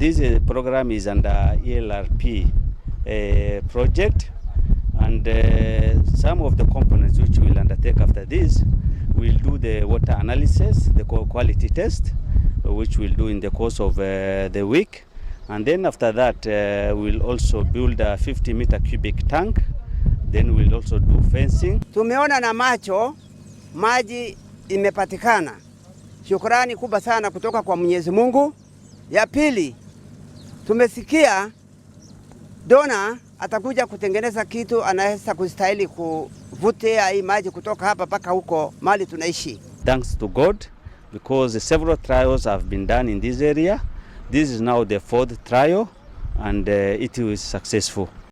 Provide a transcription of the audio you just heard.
This program is under ELRP project, and some of the components which we'll undertake after this, we'll do the water analysis, the quality test, which we'll do in the course of the week. And then after that, we'll also build a 50-meter cubic tank. Then we'll also do fencing. Tumeona na macho maji imepatikana. Shukrani kubwa sana kutoka kwa Mwenyezi Mungu. Ya pili, tumesikia donor atakuja kutengeneza kitu anaweza kustahili kuvutia hii maji kutoka hapa mpaka huko mahali tunaishi. Thanks to God, because several trials have been done in this area. This is now the fourth trial and it was successful.